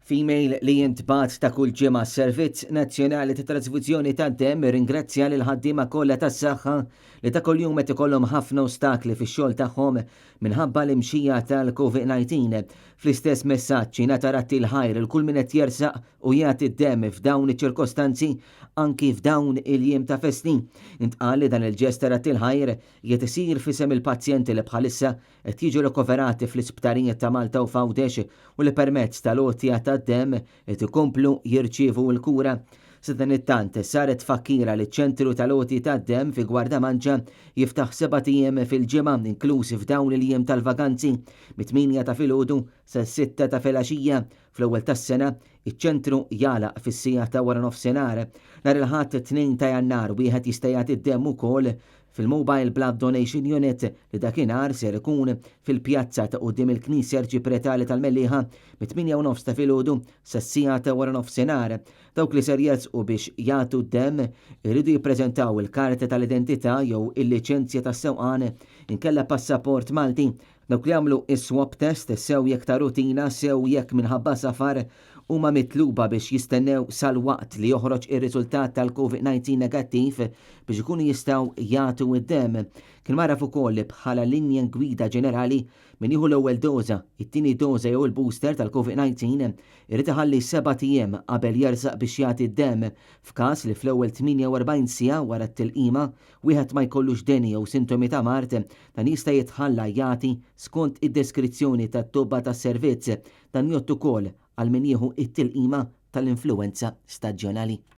F'email li jintbagħat ta' kull ġimgħa s-Servizz Nazzjonali ta' Trasfużjoni tad-Demm irringrazzja lill-ħaddiema kollha tas-saħħa li ta' kuljum qed ikollhom ħafna ostakli fix-xogħol tagħhom minħabba l-imxija tal-COVID-19. Fl-istess messaġġ ingħata radd il-ħajr lil kull min qed jersaq u jagħti d-demm f'dawn iċ-ċirkostanzi anki f'dawn il-jiem ta' festi. Intqal li dan il-ġest ta' radd il-ħajr qiegħed isir f'isem il-pazjenti li bħalissa qed jiġu rikoverati fl-isptarijiet ta' Malta u f'Għawdex u li permezz tal-għotja tad-demm qed ikomplu jirċievu l-kura. Sadanittant, saret tfakkira li ċ-ċentru tal-għoti tad-demm fi Gwardamanġa jiftaħ sebat ijiem fil-ġimgħa, inkluż f'dawn il-jiem tal-vaganzi, mit-tmienja ta' filgħodu sas-sitta ta' filgħaxija. Fl-ewwel tas-sena, iċ-ċentru jagħlaq fis-siegħa ta' waranofsinhar. Nhar il-Ħadd 2 ta' Jannar wieħed jista' jagħti d-demm ukoll fil-Mobile Blood Donation Unit li dakinhar ser ikun fil-pjazza ta' quddiem il-Knisja Arċipretali tal-Mellieħa mit-tmienja u nofs ta' filgħodu sas-siegħa ta' waranofsinhar. Dawk li ser jersqu biex jagħtu d-demm iridu jippreżentaw il-karta tal-identità jew il-liċenzja tas-sewqan inkella passaport Malti. Dawk li għamlu is-swab test, sew jekk ta' rutina sew jekk minħabba safar, huma mitluba biex jistennew sal-waqt li joħroġ ir-riżultat tal-Covid-19 negattiv biex ikunu jistgħu jagħtu d-demm. Kien mgħarraf ukoll li bħala linja gwida ġenerali, min jieħu l-ewwel doża, it-tieni doża jew il-booster tal-Covid-19 irid iħalli sebat ijiem qabel jersaq biex jagħti d-demm f'każ li fl-ewwel 48 siegħa wara t-tilqima wieħed ma jkollux deni jew sintomi ta' mard, dan jista' jitħalla jagħti skont id-deskrizzjoni tat-tobba tas-servizz. Dan jgħodd ukoll għal min jieħu t-tilqima tal-influwenza staġjonali.